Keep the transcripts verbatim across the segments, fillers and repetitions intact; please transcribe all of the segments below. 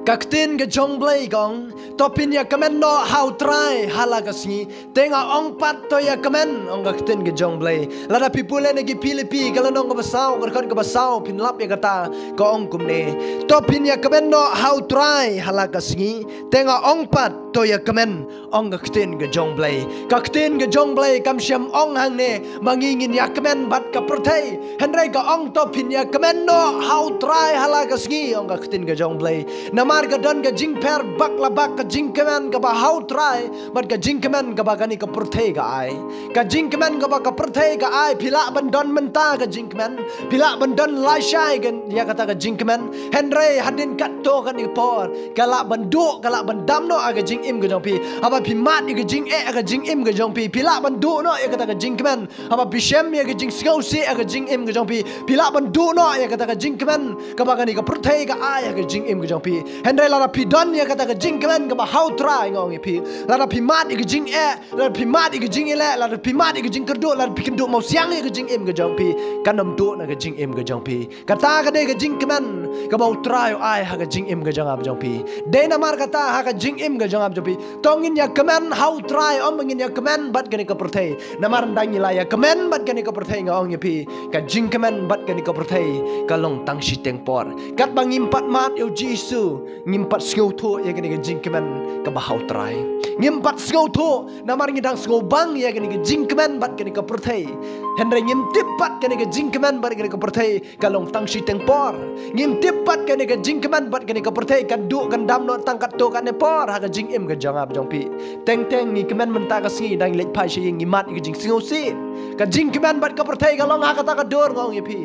Ka ktien ka jong Blei ka ong, to phin ïa kmen noh ha U Trai ha la ka sngi. Te nga ong pat to ïa kmen, ong ka ktien ka jong Blei. Lada phi pule na ki Philippi ka lynnong kaba saw, ka dkhot kaba saw, phin lap ïa kata, ka ong kumne. To phin ïa kmen noh ha U Trai ha la ka sngi. Te nga ong pat to ïa kmen, ong ka ktien ka jong Blei. Ka ktien ka jong Blei kam shym ong hangne ba ngi ngin ïa kmen bad ka pyrthei. Hynrei ka ong to phin ïa kmen noh ha U Trai ha la ka sngi, ong ka ktien ka jong Blei. Namar ka don ka jingpher bak la bak ka jingkmen kaba ha U Trai bad ka jingkmen kaba kane ka pyrthei ka ai. Ka jingkmen kaba ka pyrthei ka ai, phi lah ban don mynta ka jingkmen, phi lah ban don lashai ïa kata ka jingkmen. Hynrei hadien katto katne ka por ka lah ban duh, ka lah ban dam noh ha ka jingim ka jong phi. Haba phi mad ïa ka jingeh ha ka jingim ka jong phi, phi lah ban duh noh ïa kata ka jingkmen. Haba phi shem ïa ka jingsngewsih ha ka jingim ka jong phi, phi lah ban duh noh ïa kata ka jingkmen kaba kane ka pyrthei ka ai ha ka jingim ka jong phi. Hynrei lada phi don ïa kata ka jingkmen kaba ha U Trai, nga ong ïa phi, lada phi mad ïa ka jingeh, lada phi mad ïa ka jingeh, lada phi mad ïa ka jingkyrduh, lada phi kynduh mawsiang ïa ka jingim ka jong phi, kan ym duh na ka jingim ka jong phi. Kata ka dei ka jingkmen kaba U Trai u ai ha ka jingim ka jong nga bad jong phi. Dei namar kata ha ka jingim ka jong nga bad jong phi, to ngin ïa kmen ha U Trai, ym ba ngin ïa kmen bad kane ka pyrthei. Namar ynda ngi la ïa kmen bad kane ka pyrthei, nga ong ïa phi, ka jingkmen bad kane ka pyrthei ka long tang shiteng por. Katba ngim pat mad ïa U Jisu, ngim pat sngewthuh ïa kane ka jingkmen kaba ha U Trai. Ngim pat sngewthuh namar ngi dang sngewbang ïa kane ka jingkmen bad kane ka pyrthei. Hynrei ngim tip pat kane ka jingkmen bad kane ka pyrthei ka long tang shiteng por. Ngim tip pat kane ka jingkmen bad kane ka pyrthei kan duh kan dam noh tang katto katne por ha ka jingim ka jong nga bad jong phi. Teng teng ngi kmen mynta ka sngi, ynda ngi leit phai sha ïing ngi mad ïa ka jingsngewsih. Ka jingkmen bad ka pyrthei ka long ha kata ka dur, nga ong ïa phi.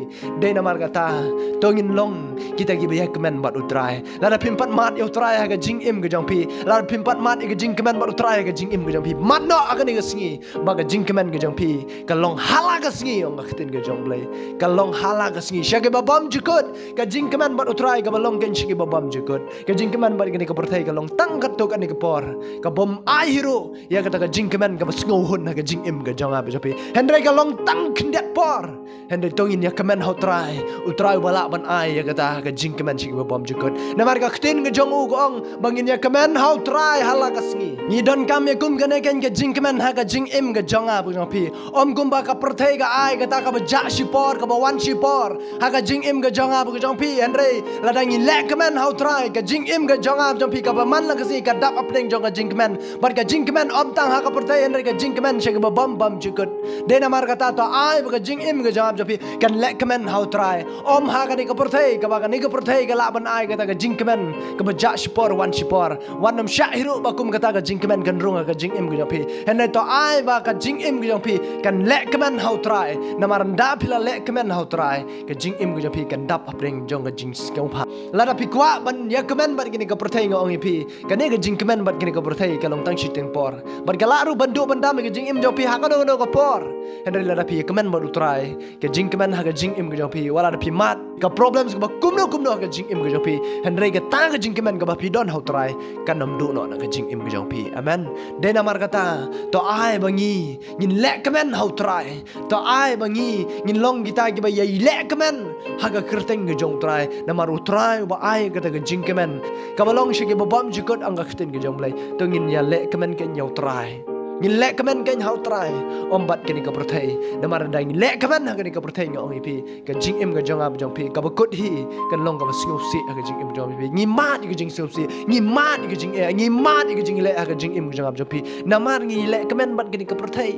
Dei namar kata to ngin long kita kiba ïa kmen bad U Trai. Lada phim pat mad ïa U Trai ha ka jingim ka jong phi, lada phim pat mad ïa ka jingkmen bad U Trai ha ka jingim ka jong phi, mad noh ha kane ka sngi ba ka jingkmen ka jong phi ka long ha la ka sngi, ong ka ktien ka jong Blei. Ka long ha la ka sngi. Sha kiba bymjukut, ka jingkmen bad U Trai kaba long kein sha kiba bymjukut. Ka jingkmen bad kane ka pyrthei ka long tang katto katne ka por. Ka bym ai hi ruh ïa kata ka jingkmen kaba sngewhun ha ka jingim ka jong nga bad jong phi. Hynrei ka long tang khyndiat por. Hynrei to ngin ïa kmen ha U Trai, U Trai uba lah ban ai ïa kata ka jingkmen sha kiba bymjukut. Namar ka ktien ka jong u ka ong ba ngin ïa kmen ha U Trai ha la ka sngi. Ngi donkam ïa kum kane kein ka jingkmen ha ka jingim ka jong nga bad jong phi. Ym kumba ka pyrthei ka ai, kata kaba jah shipor, kaba wan shipor ha ka jingim ka jong nga bad ka jong phi. Hynrei lada ngi leh kmen ha U Trai, ka jingim ka jong nga bad jong phi kaba man la ka sngi ka dap hapdeng jong ka jingkmen. Bad ka jingkmen ym tang ha ka pyrthei, hynrei ka jingkmen sha kiba bym bymjukut. Dei namar kata to ai ba ka jingim ka jong nga bad jong phi kan leh kmen ha U Trai, ym ha kane ka pyrthei, kaba kane ka pyrthei ka lah ban ai kata ka jingkmen kaba jah shipor wan shipor. Wat nym shah hi ruh ba kum kata ka jingkmen kan rung ha ka jingim ka jong phi. Hynrei to ai ba ka jingim ka jong phi kan leh kmen ha U Trai. Namar ynda phi la leh kmen ha U Trai, ka jingim ka jong phi kan dap hapdeng jong ka jingsngewbha. Lada phi kwah ban ïa kmen bad kane ka pyrthei, nga ong ïa phi, kane ka jingkmen bad kane ka pyrthei ka long tang shiteng por. Bad ka lah ruh ban duh ban dam ïa ka jingim jong phi ha kano kano ka por. Hynrei lada phi ïa kmen bad U Trai, ka jingkmen ha ka jingim ka jong phi, wat lada phi mad ka problems kaba kumno kumno ha ka jingim ka jong phi, hynrei kata ka jingkmen kaba phi don ha U Trai kan ym duh noh na ka jingim ka jong phi. Amen. Dei namar kata to ai ba ngi ngin leh kmen ha U Trai. To ai ba ngi ngin long kita kiba ïa leh kmen ha ka kyrteng ka jong U Trai. Namar U Trai uba ai kata ka jingkmen kaba long sha kiba bymjukut, ong ka ktien ka jong Blei. To ngin ïa leh kmen kein ïa U Trai. Ngin leh kmen kein ha U Trai, ym bad kane ka pyrthei. Namar ynda ngi leh kmen ha kane ka pyrthei, nga ong ïa phi, ka jingim ka jong nga bad jong phi kaba kut hi kan long kaba sngewsih ha ka jingim ka jong phi. Ngi mad ïa ka jingsngewsih, ngi mad ïa ka jingeh, ngi mad ïa ka jingleh ha ka jingim ka jong nga bad jong phi. Namar ngi leh kmen bad kane ka pyrthei.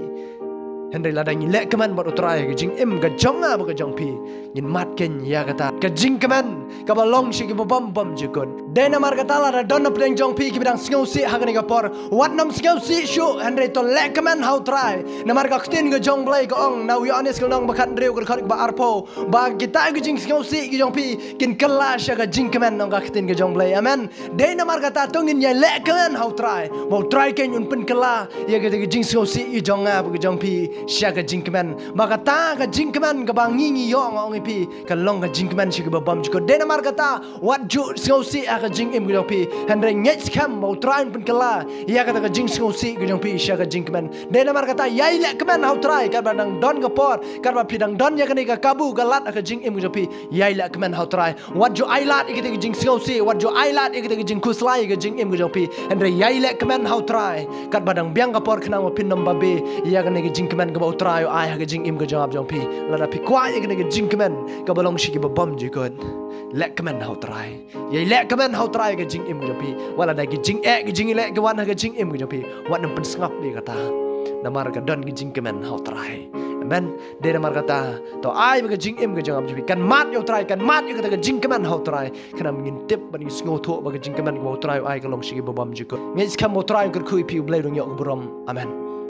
Hynrei lada ngi leh kmen bad U Trai ha ka jingim ka jong nga bad ka jong phi, ngin mad kein ïa kata ka jingkmen kaba long sha kiba bym bymjukut. Dei namar kata lada don hapdeng jong phi kiba dang sngewsih ha kane ka por, wat nym sngewsih shuh, hynrei to leh kmen ha U Trai. Namar ka ktien ka jong Blei ka ong na u Ïoannis ka lynnong ba khathynriew ka dkhot kaba arphew, ba kita ki jingsngewsih ki jong phi kin kylla sha ka jingkmen, ong ka ktien ka jong Blei. Amen. Dei namar kata to ngin ïa leh kmen ha U Trai, ba U Trai kein un pynkylla ïa kita ki jingsngewsih ki jong nga bad ka jong phi sha ka jingkmen. Ba kata ka jingkmen kaba ngi ngi ïoh, nga ong ïa phi, kan long ka jingkmen sha kiba bymjukut. Dei namar kata, wat ju sngewsih ha ka jingim ka jong phi. Hynrei ngeit skhem ba U Trai un pynkylla ïa kata ka jingsngewsih ka jong phi sha ka jingkmen. Dei namar kata, ïai leh kmen ha U Trai katba dang don ka por, katba phi dang don ïa kane ka kabu ka lad ha ka jingim ka jong phi. Ïai leh kmen ha U Trai. Wat ju ai lad ïa kata ka jingsngewsih, wat ju ai lad ïa kata ka jingkhuslai ha ka jingim ka jong phi. Hynrei ïai leh kmen ha U Trai katba dang biang ka por khnang ba phin ym babe ïa kane ka jingkmen kaba U Trai u ai ha ka jingim ka jong ap jong phi. Lada phi kwah ïa kane ka jingkmen kaba long sha ki babymjukut, leh kmen ha U Trai. Ïai leh kmen ha U Trai ha ka jingim ka jong phi. Wat lada ki jingeh ki jingeh ki wan ha ka jingim ka jong phi, wat nym pynsngap ïa kata. Namar ka don ka jingkmen ha U Trai. Amen. Dei namar kata, to ai ba ka jingim ka jong ap jong phi kan mad ïa U Trai, kan mad ïa kata ka jingkmen ha U Trai. Khnang ba ngin tip, ba ngin sngewthuh ba ka jingkmen kaba U Trai u ai ka long sha ki babymjukut. Ngeit skhem ba U Trai un kyrkhu ïa phi. U Blei un ïoh ka burom. Amen.